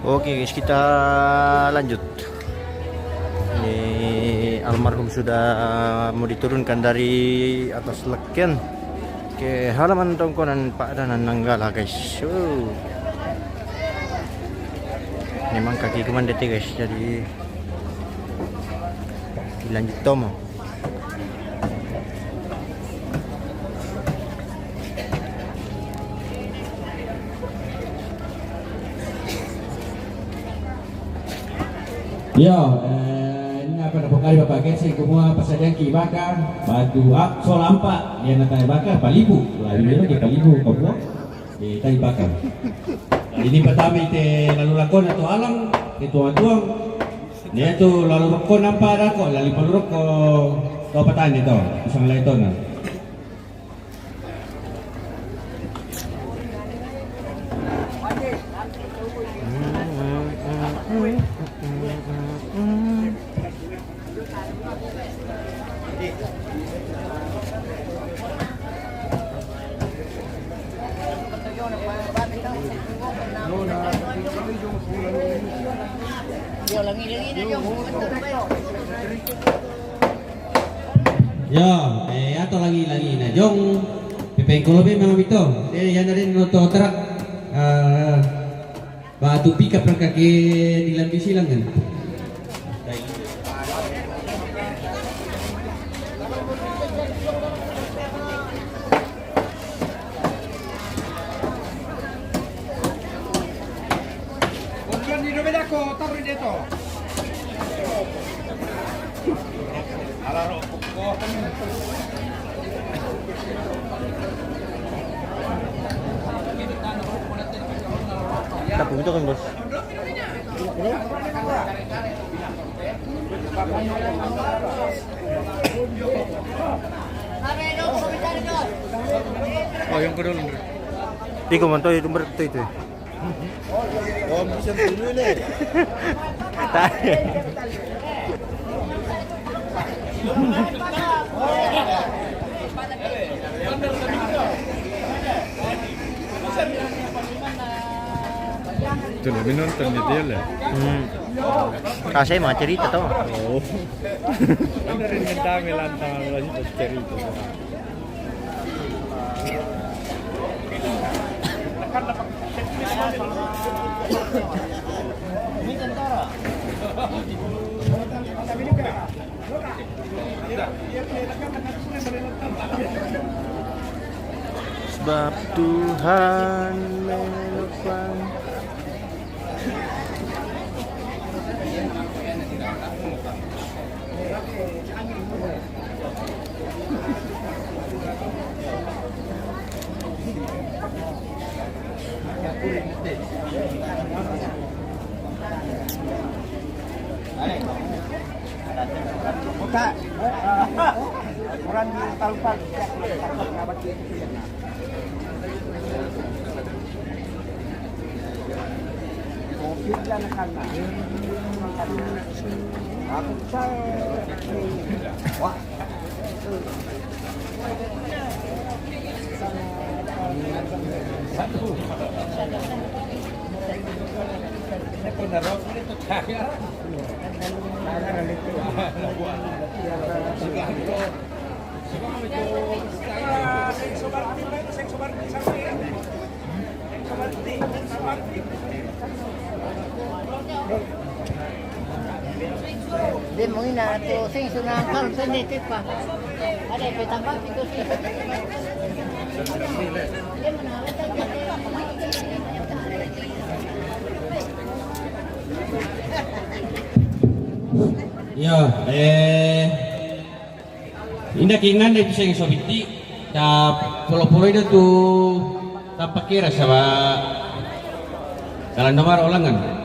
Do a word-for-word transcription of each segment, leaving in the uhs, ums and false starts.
Oke guys, kita lanjut. Ini almarhum sudah mau diturunkan dari atas leken ke halaman tongkonan Pak Danan Nanggala guys. Uh. Memang kaki kemandete guys, jadi dilanjut tomo. Yo, eh, ini apa nak pokari bapak gesi kumua pasadian ki baka batu ak solampa dia natai baka palibu lah ini lagi palibu kumua. Eh, tai baka. Ini pertama ite lalu lakon atau alang itu atuang. Nia tu lalu roko nampa rako, lalu palu roko. Kau patani to, pisang lai to na. Yo, eh, ato lagi, lagi na jong. Pepeng kolobe mama mito. Eh, yana den no to terak. Ah, batu pika perkake di lambi silangan. Botuan di dobe dako, taruh di deto. Ala rokok. Tapung itu kan, Bos. Oh, yang kedua, Ndre. Iko mantoy itu betul itu. Oh, bisa dulu nih. Tayo. Itu lebih nonton di dia lah. Hmm. Kasi mga cerita to. Oh. Ano rin yung dami lang tama lang sa cerita. Sebab Tuhan menopang. Buka. Orang di Talpa. Covid dan anak-anak. Aku tahu. Wah. De mo ina to senso na kal sende te pa. Are pe tamba pito si. Ya, eh, Inda kingan de piseng sobiti, ta polo-polo ida tu ta pakira saba kalandomar olangan.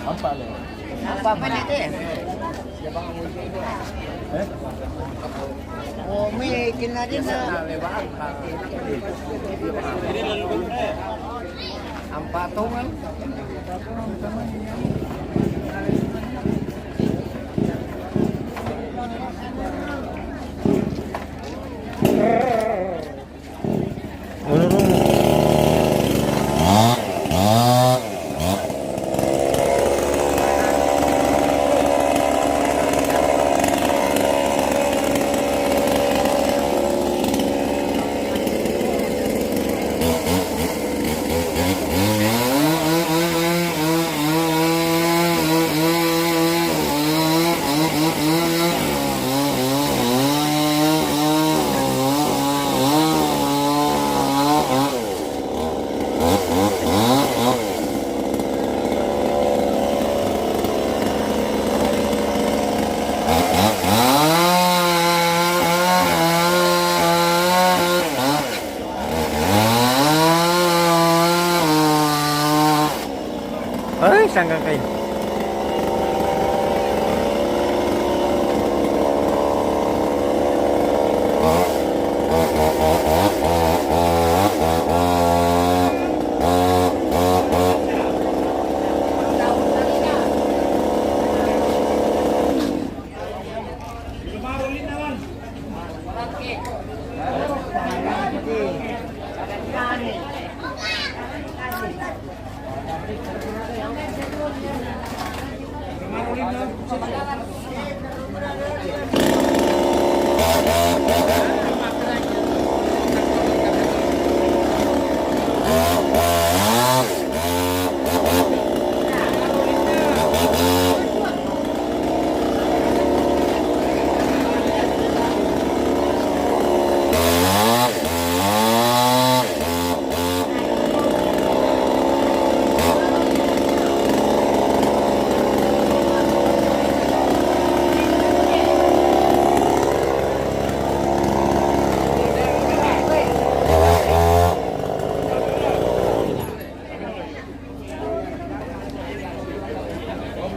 Apa le? Apa mana dia? Oh, mi kena dia na. Ang patong, eh. Ay, sanggang kayo.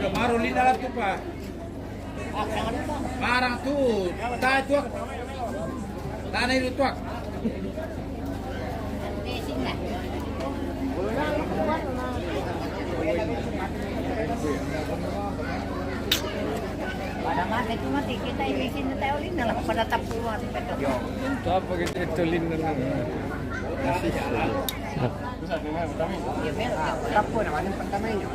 Maru linda la tupa. Barang tu, ta tuak. Tanah itu tuak. Pada mati tu mati kita ini sini tahu linda lah pada tapuan. Tapu kita itu linda. Nasi. Tapu namanya pertama ini.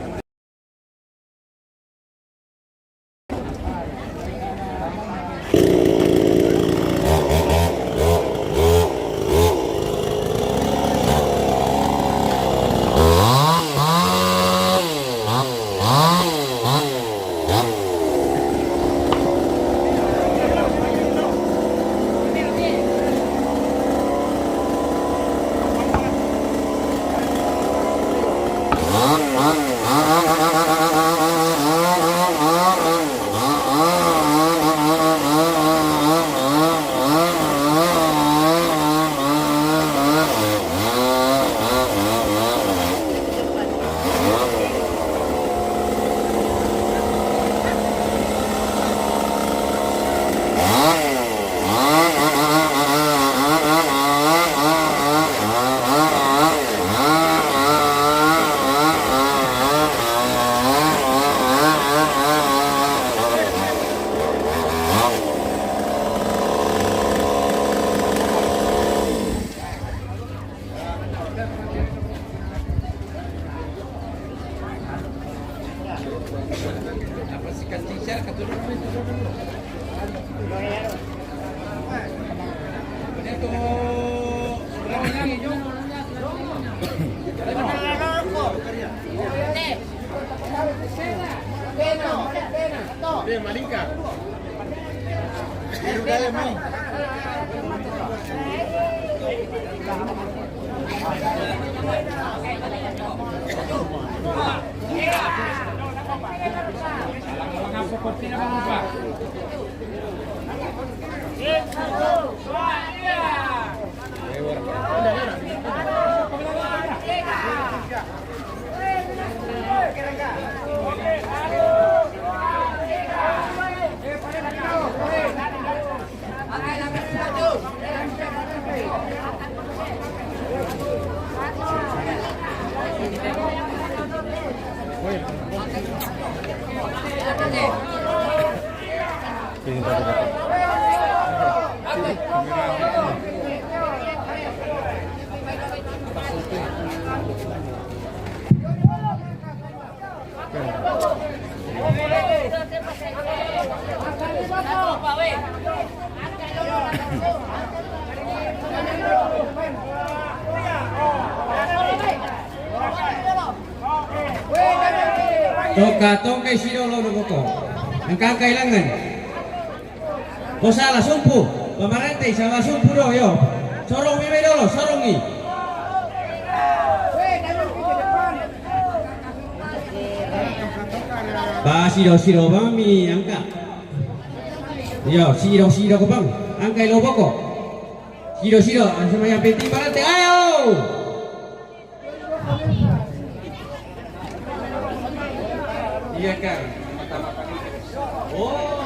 Toka, toka i siro lo boko. Angka, angka i langan. Ko sala sumpu. Pamarante i sala sumpu do, yo. Sorong mi mai dolo, sorong mi. Ba siro, siro bang mi angka. Yo, siro, siro ko bang. Angka i lo boko. Siro, siro, asa mai yang penting parante. Ayo. Iya, Kang. Oh.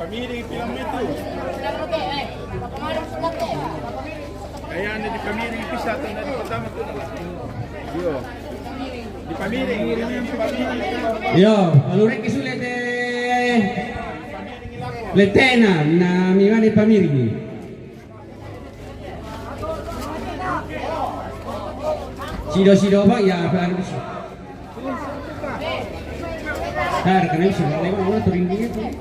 Pamiri film itu. Kaya na di pamiri, pisa to na di pertama to. Yo. Di pamiri, di pamiri. Yo, alurek sulit eh. Letena, na mi mane pamiri ni. Sido-sido, Pak, ya, apa anu bisa. Dar, kena bisa, lewat, lewat, turun dulu, tuh.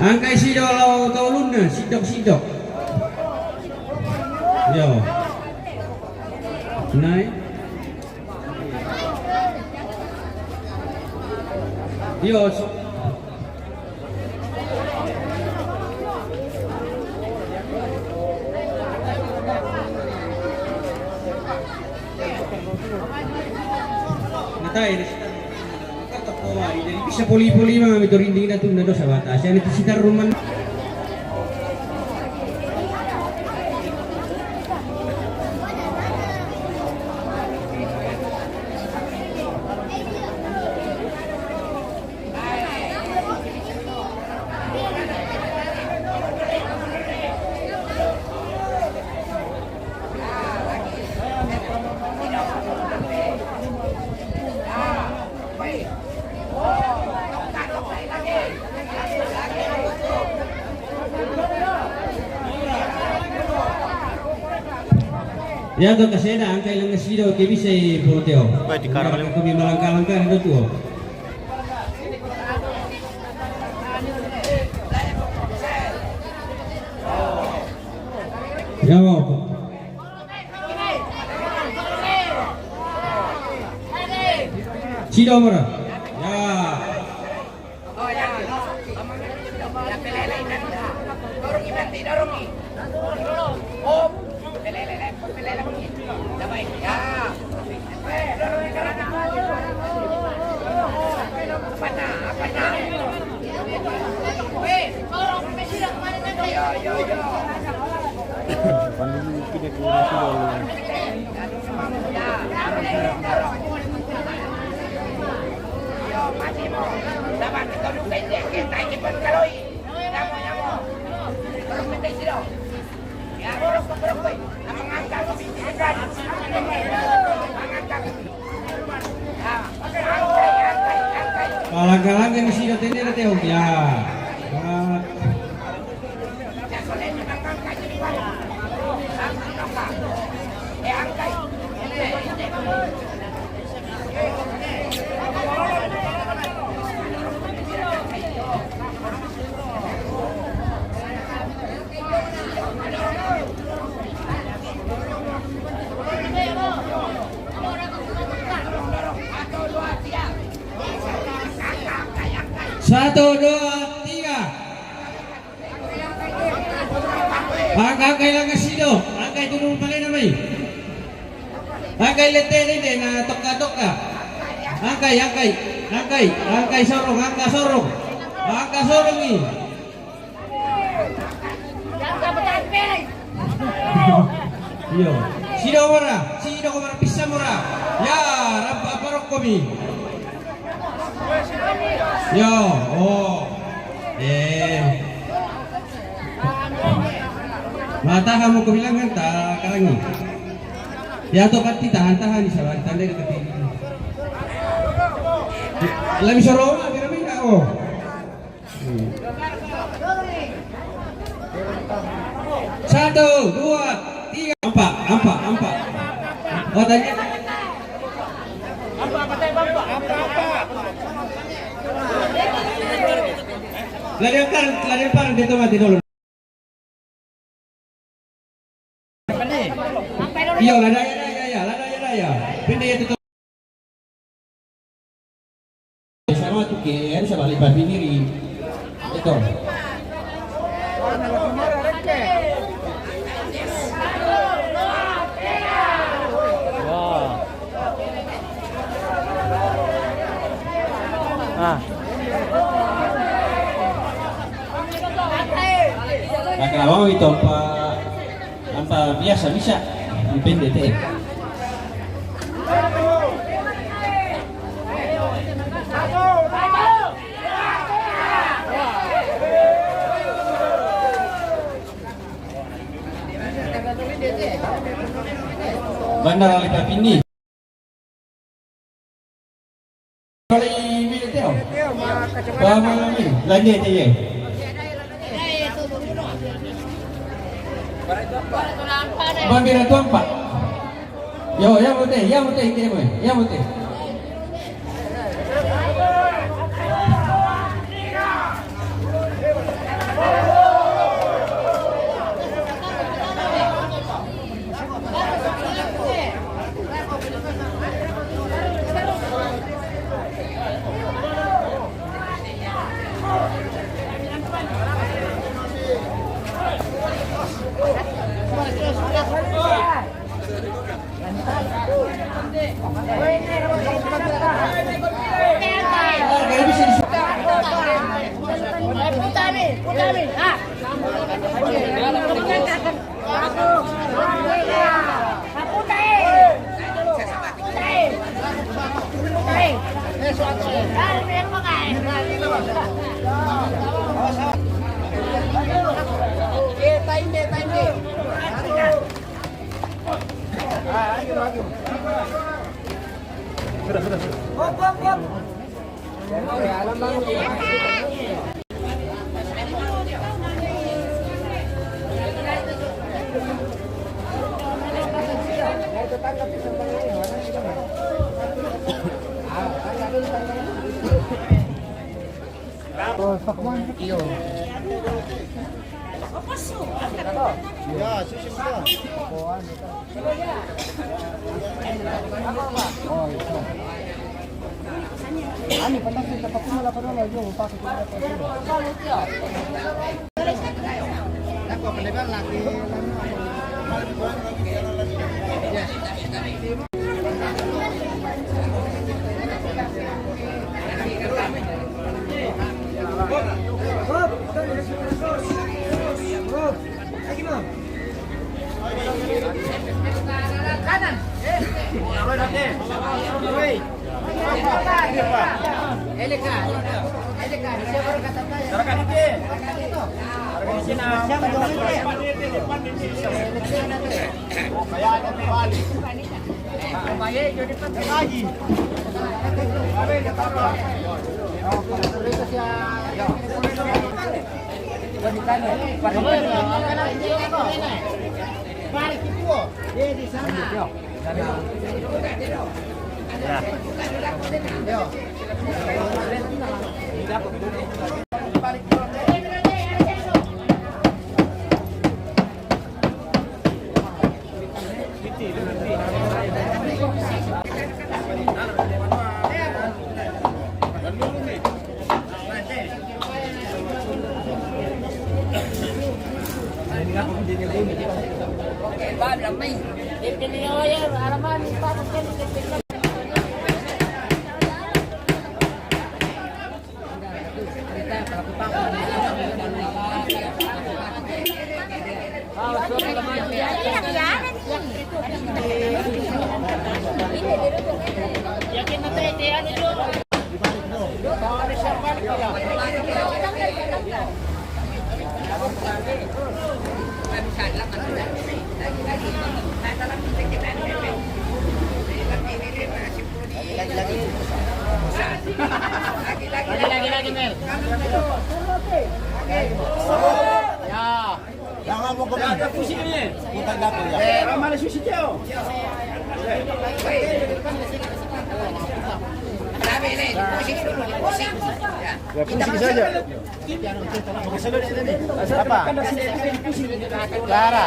Angka i siro lo toluna, sidok-sidok. Yo. Nai. Yo, so. Natai, natai. Jadi bisa poli-poli mah, itu rinding na tunda dosa batas. Yang itu sitar rumah. Ya, to kasena, angka i langan siro ke bisa i poteo. Baik, di karang. Kami malangka-langka, ada tuo. Ya, mau. Sino mura? Ya. Kalang-kalang yang sida tene na teo. Ya. Satu, dua, tiga. Angkai, angkai lang sino. Angkai tulung pala na may. Angkai lete ni na toka-toka. Angkai, angkai. Angkai, angkai sorong, angkai sorong. Angkai sorong ni. Iyo. Sino mora, sino mora, pisa mora. Ya, rampa parok komi. Yo, oh. Eh. Matahan mo ko bilang kan ta karangi. Ya to pati tahan-tahan ni sabar tanda ka ti. Lami soroma, pero mi ka, oh. Satu, dua, tiga. Ampa, ampa, ampa. Oh, tanya. Ladian par, ladian par dito mati dulu. Iyo, lada ya, lada ya, lada ya, lada ya. Pende ya tutu. Sama tu ke, harus balik papiniri. Ito. Wah. Ah. Nakalawa ito pa. Ampa biasa bisa, depende te. Bandar Alipapini. Kali minute teo. Ba ma mi lagi te ye. Bambira tuampa. Yo, ya mute, ya mute, ya mute. Lagi, lagi, lagi, Mel. Ya. Jangan mau kemana. Pusing ini. Putar dapur ya. Eh, ramai susi dia. Ya, pusing saja. Apa? Clara.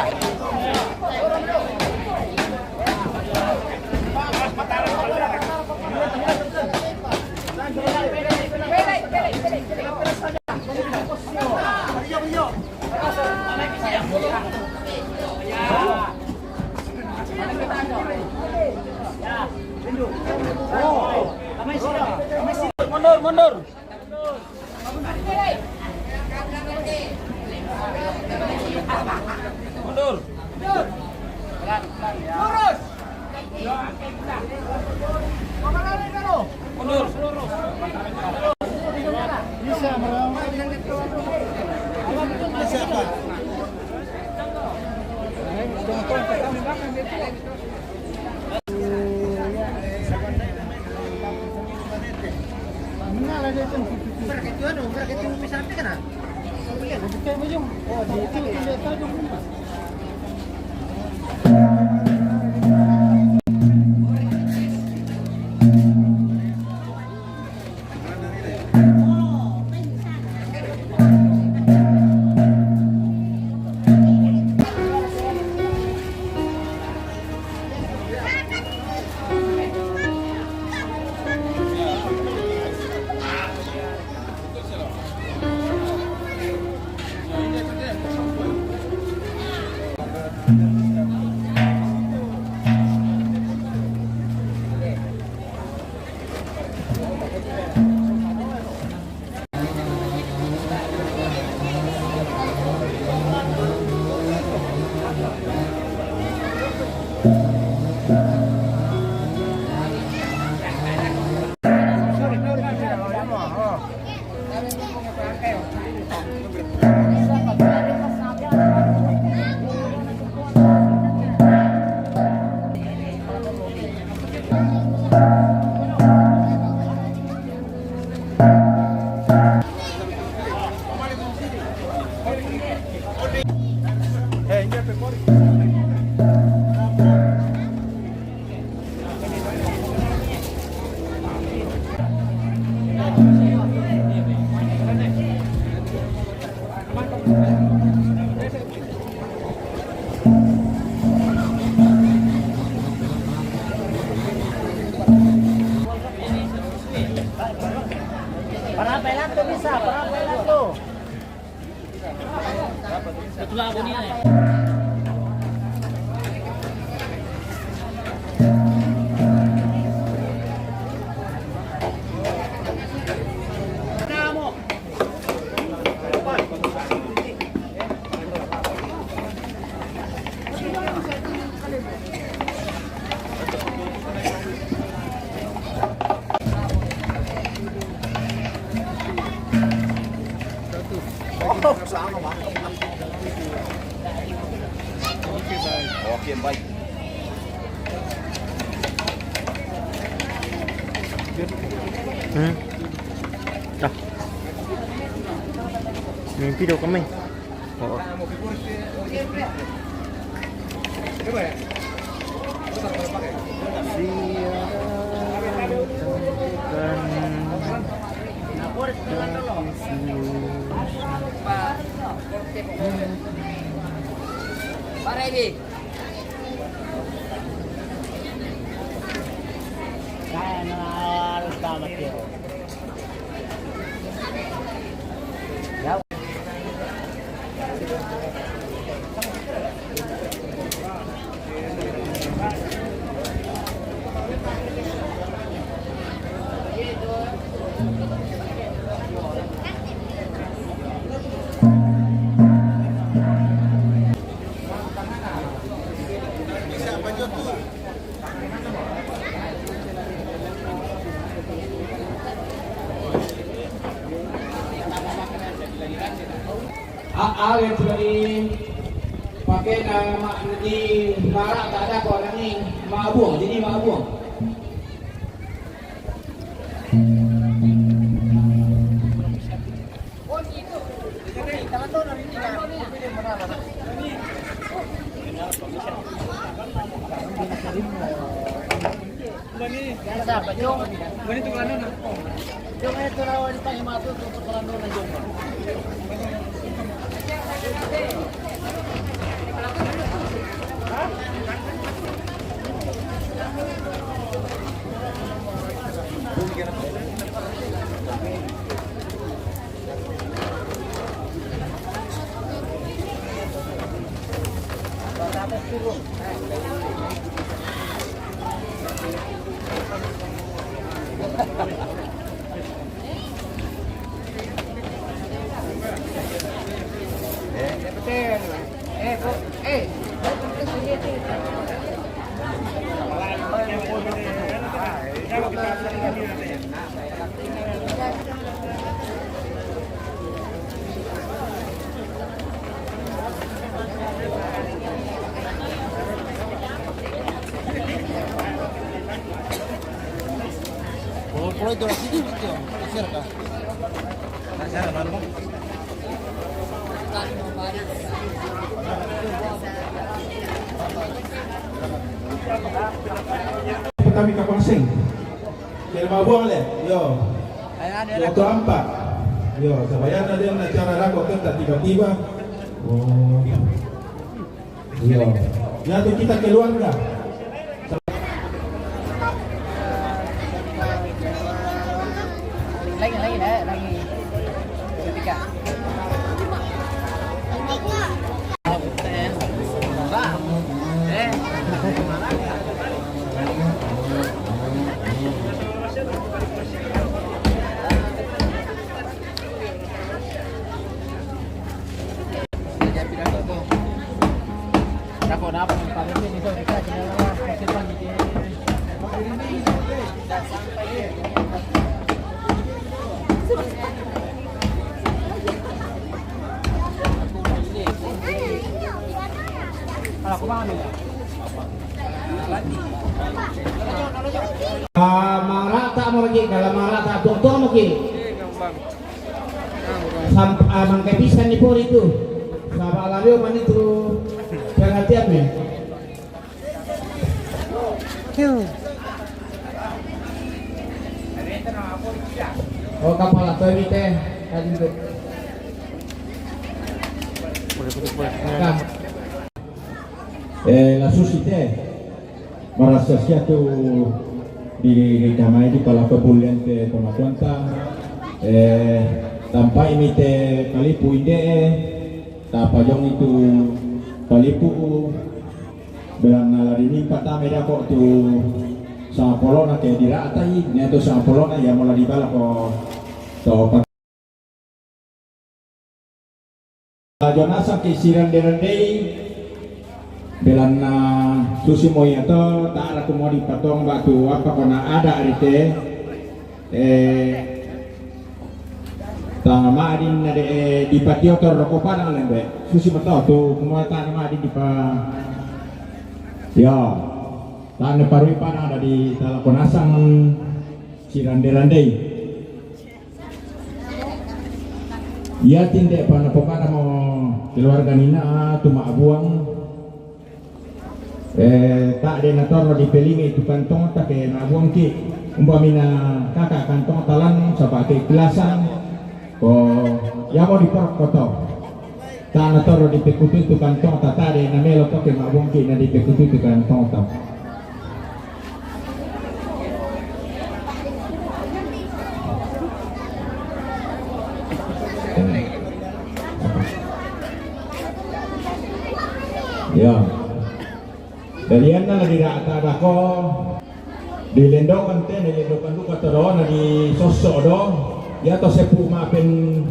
Mundur, mundur. Mundur. Lurus. Mundur. Bisa, Bro. Bisa, Pak. Para adelante, Misa, para adelante. Ito lang ako niya eh. Oh, sama, Pak. Okay, bye. Hmm. Ah. Mimpi daw kami. Oo. Para ini. Kaya na, tama, pero. Yaw. A, ale tu ni pake na ma, ni mara tak ada ko nani mabung, jadi mabung. Kalau, kalau itu lagi, itu cerca. Kami kapal sing. Kira mau buang le? Yo. Waktu ampat. Yo, sabayana dia nak cara rako kita tiba-tiba. Oh. Yo. Ya tu kita keluarga. Lagi, lagi, lagi. Ketika. Ah, marata mo lagi, kalau marata, tua-tua mo ki. Sam-, ah, mangkapisan ni pori tu. Saba' laleo mani tu perhatian me. Oh, kapala towi te. Tadi tu. Nah. Eh, la susi te. Marasa sia tu di, di kamai di pala pabulliante tomatuanta. Eh, tampai mi te palipu inde'e, tapajongi tu palipu, belanna la dinimpa tama dako tu sapolona ke diratai, ne tu sapolona iamo la dibalako to Ajo nasang ki sirende-rendei, belanna susi mo iato, ta'ra ku mo dipatong batu apa kona ada rite, eh, tama ma'din na de, eh, dipatio torro ko padang lembe, susi mo to tu, kumua tama ma'din dipa, yo, tana parui padang ada di talako nasang sirende-rendei. Iya tinde pa napokadamo keluarga nina tu ma'buang. Eh, ta'de natorro dipelingai tu kantongta ke ma'buangki. Umpamina kaka kantongta lan saba keikhlasan. Ko yamo diporokko to. Ta natorro dipekutui tu kantongta, ta'de namelo to ke ma'buangki na dipekutui tu kantongta. Ya. Dalianna la dirata dako, dilendokkan te, dilendokkan duka to do, na disosso do, ya to sepu mapen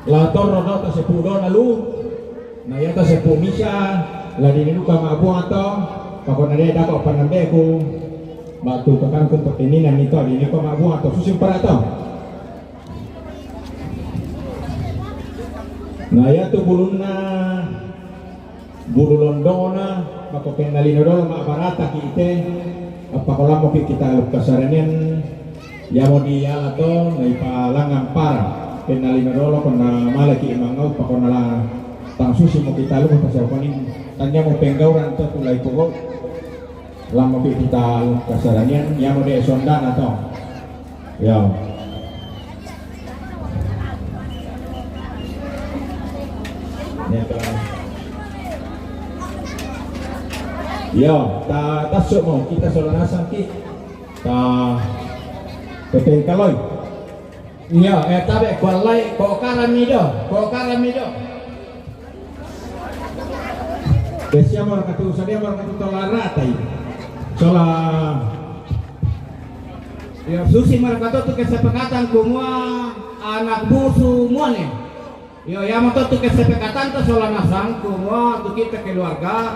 La torro do to sepu do na lu. Na iya to sepu misa la dini duka ma'buang to, pakona de dako panambeku batu kakangku pertininan ni to dini ko ma'buang to susi para to. Na iatu bulunna, bulu londongna, mako pennalino dolo mabbarataki ite, appako lammoki kita aluk kasaranian, iamo diala to, naipalangngang para, pennalino dolo, konna maleki mangau, pakonna la tang susimo kita aluk, pasiapaning, tanniamo penggauran to, tulai pogau. Lammoki kita kasaranian, iamo de sondana to. Yo. Yo, ta, tassomo, kita sola nasangki. Ta, pepengkaloi. Iya, eh, tabe kuallai, ko karami do, ko karami do. Besiamo rakatu, sadiamo rakatu tola ratai. Sola. Iya, susi marakatu tu kesepakatan kumua anak busu muane. Iya, iamo to tu kesepakatan to sola nasang kumua tu kita keluarga.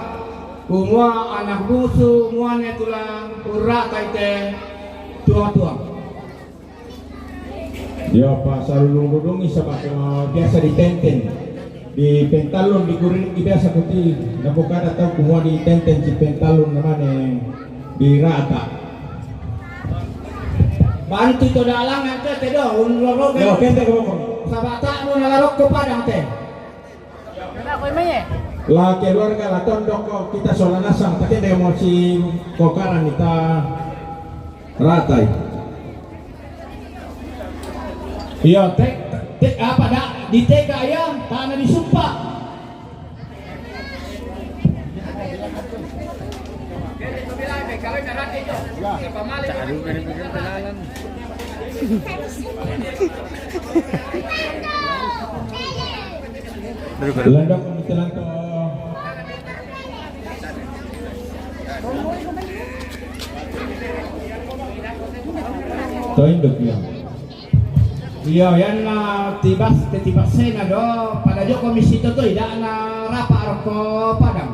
Kumua anak busu muane tula urratai te tua-tua. Yo, pasalulung-lulungi sabak, eh, biasa ditenten. Di Pentallung di Kuririki biasa kuti, napokada tau kumua ditenten si Pentallung namane di rata. Bantu to dalang ante te do, unloroge. Yo, kente ke bokong. Sabak tak mo nalarokko padang te. La keluarga la tondok ko kita sola nasang, tapi dia mau si kokaran kita ratai. Iya, tek, tek apa dak di teka ya, tanah disumpah. Landok kami telanto. Toindok ya. Iya, yanna tibas, tetibas sena do, pada jo komisi to, to, idana rapa roko padang.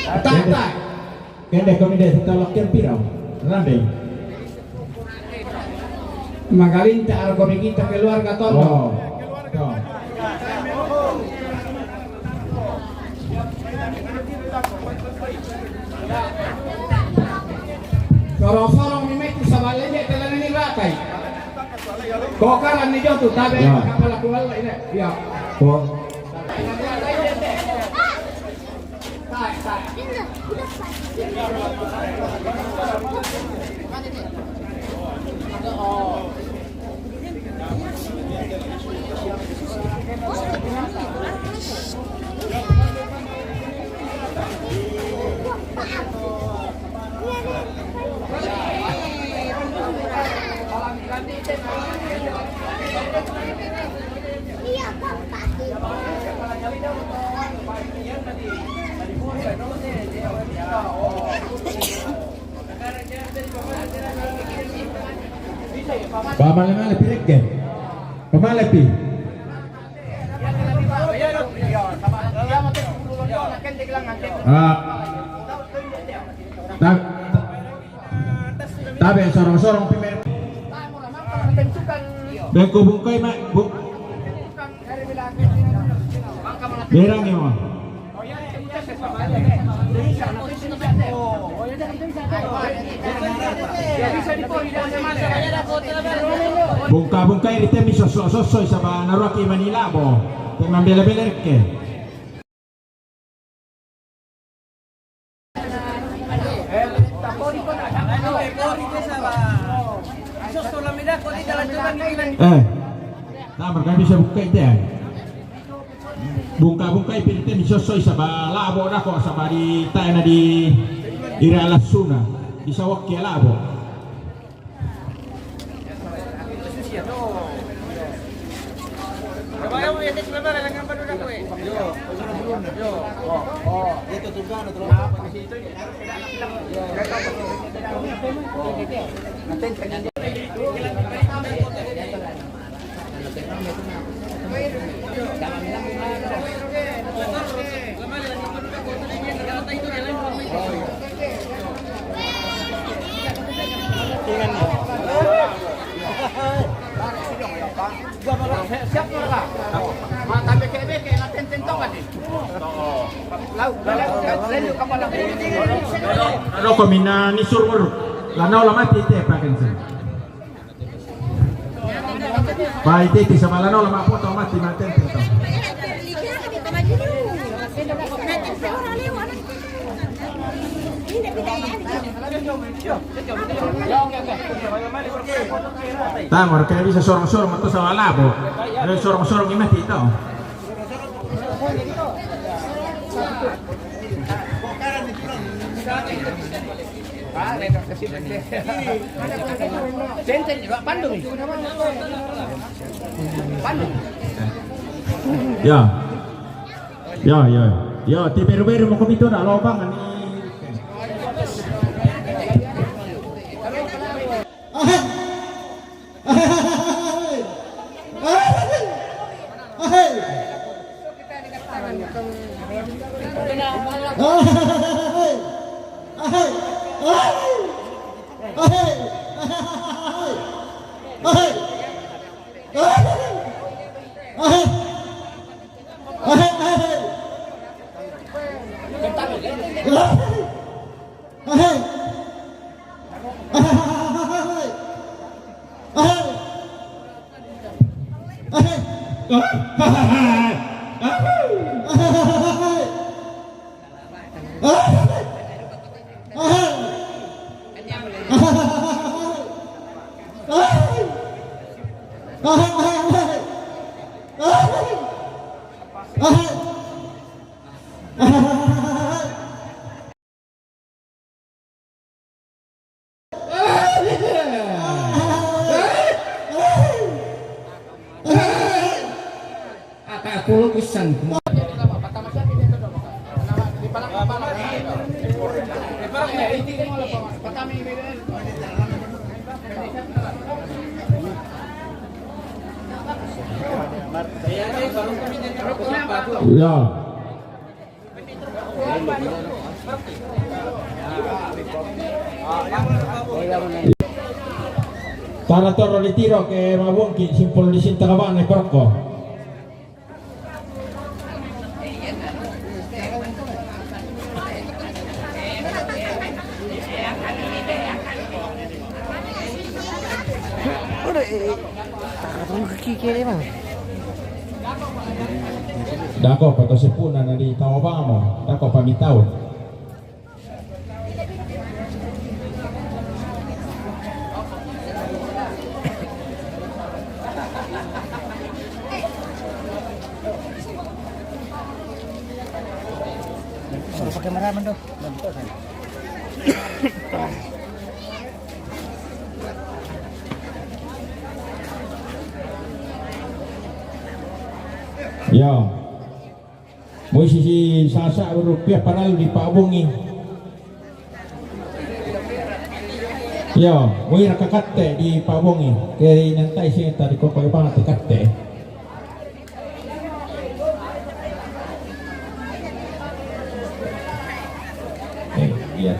Tak, tak. Kende kami de tolak kempira. Rambe. Magalinta argo kita keluarga tondo. Oh. Sorong-sorong mi metu sabalende telani ratai. Kokaran ni jotu tabe. Ya. Kapala kuala ini. Ya. Oh. Pamale-male pi rekke. Pamale pi. Ah. Ta-, ta-, tabe sorong-sorong pi mer-, beko bungkai ma-, bu-, berang ya, ma. Bungka-bungkai rite mi sosso-sossoi saba naruaki mani labo. Pe mambela-bela rekke. Eh, tamar kan bisa buka itu ya. Bungka-bungkai pi rite mi sossoi saba labo dako saba di taena di ira lassuna. Bisa wakki labo. Siap, Pak. Mata beke-beke, na tenten tong, kan? Lau, lau, lau, lau, kapala. Roko mina ni sur muru. Lanao la mati te paken sen. Bai titi sama lanao la mapoto mati maten tento. Tamo, kena bisa sorong-sorong atau sama labo. Ada sorong-sorong ini mati tau. Senten juga pandung. Pandung. Ya. Ya, ya. Ya, ti beru-beru mau komito dah lobang ni. Ata aku lukisan. Ya. Tara toro di tiro ke mabungki simpul di sinta kabane perko. Udah, eh, taruh ke kiri, Bang. Dako pato sepuna na di tawabamo, dako pamitau. Suruh pakai meramen tuh. Ya. Mo isi si sasa rupiah padahal di pabungi. Yo, mo ira kakatte di pabungi. Ke nantai si tadi koko ipang te katte. Eh, iya.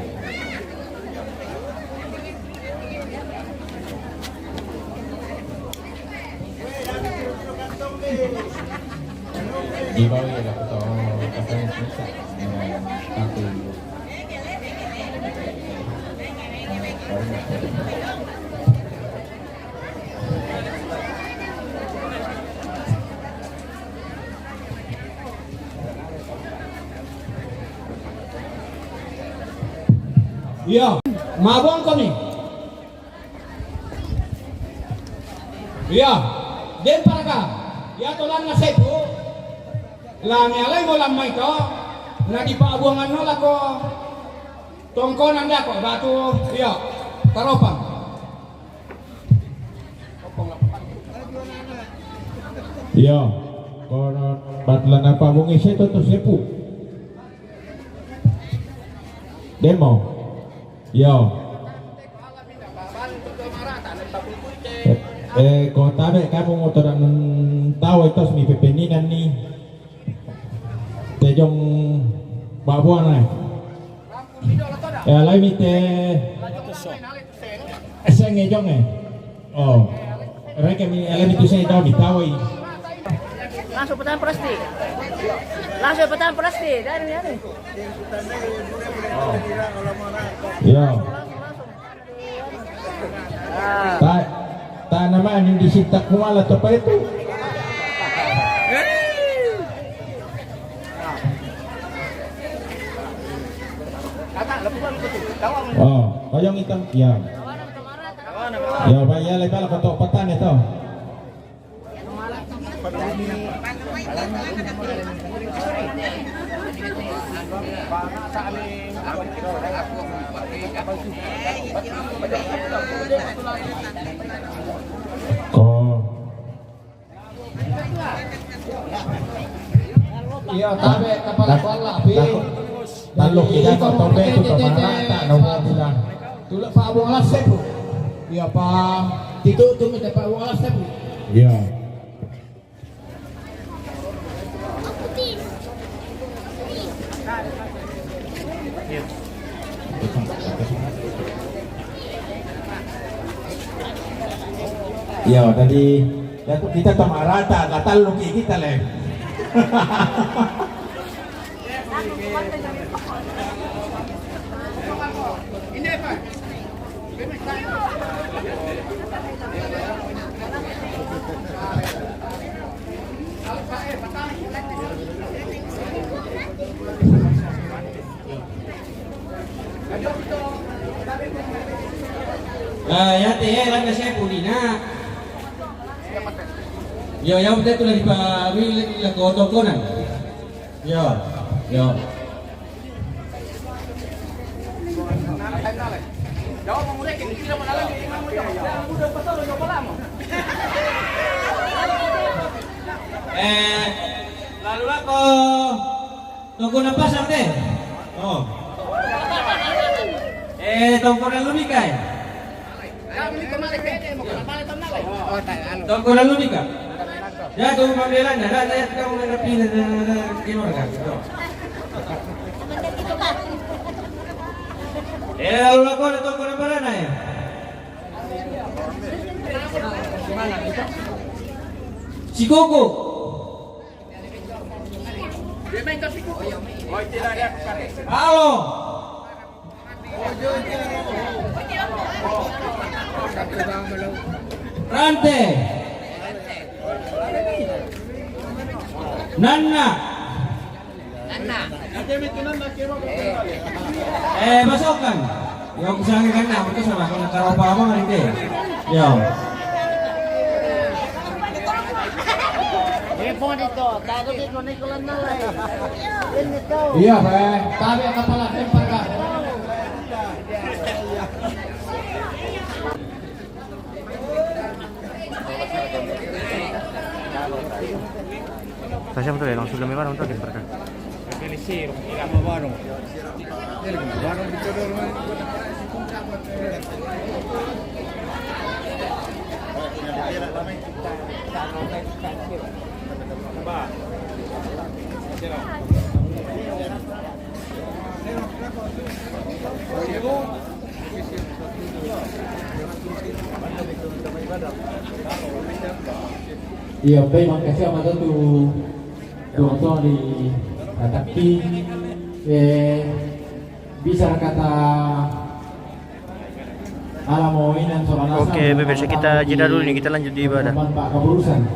Di bawah ya, dapat tahu apa yang susah. Tapi iya, mabong kami. Iya, den paraka. Iya, tolan na sepu. La ni alai mo lamai to. Na di pabuangan no lako. Tongkonan dako batu. Iya, taropang. Iya, kono batlan apa bungi seto to sepu. Demo. Iya. Eh, eh, ko tabe kamu motor dan tahu itu semi pepeninan ni. Tejong babuan eh. Ya, lai mite. Seng ejong eh. Oh. Mereka mi alami tu saya tahu mi tahu i. Langsung pecahan plastik. Langsung pecahan plastik. Dari ni, dari. Oh. Ya. Tak, tak nama ni disitak kuala tu apa itu? Oh, payung hitam. Ya. Ya, baik ya, lepas lah kotak petang ya tu. Oh. Iya, tabe kapala kuala, pi. Taluk kita kau tobe tu kemana tak nombor bilang. Tulak Pak Abang Alasep, Bu. Iya, Pak. Titu tu minta Pak Abang Alasep, Bu. Iya. Iya, tadi ya, kita tak marah, tak, tak luki kita leh. Ah, ya te, eh, randa saya pun ni nak. Yo, ya, betul tu lagi Pak Wi, lagi lah kau toko nak. Yo, yo. Eh, lalu lah kau. Toko na pasar te. Oh. Eh, toko na lumika. Toko na lumika. Ya, tu pambelan na, na, na, kau na pina, na, na, na, timur kan. Eh, lalu aku ada toko na parana ya. Si Koko. Halo. Rante. Nanna. Eh, pasokan. Yo, kusangka kan, apa tu sama, kau nak taruh apa, apa nanti? Yo. Iya, Pak. Tapi apa pala tempat, Pak? Saya betul ya, langsung kami bareng tuh, di mereka. Iya, baik, makasih sama tu. Doa di Kataki, eh, bisa kata Oke, pemirsa, kita jeda dulu nih, kita lanjut di ibadah. Pak Kaburusan.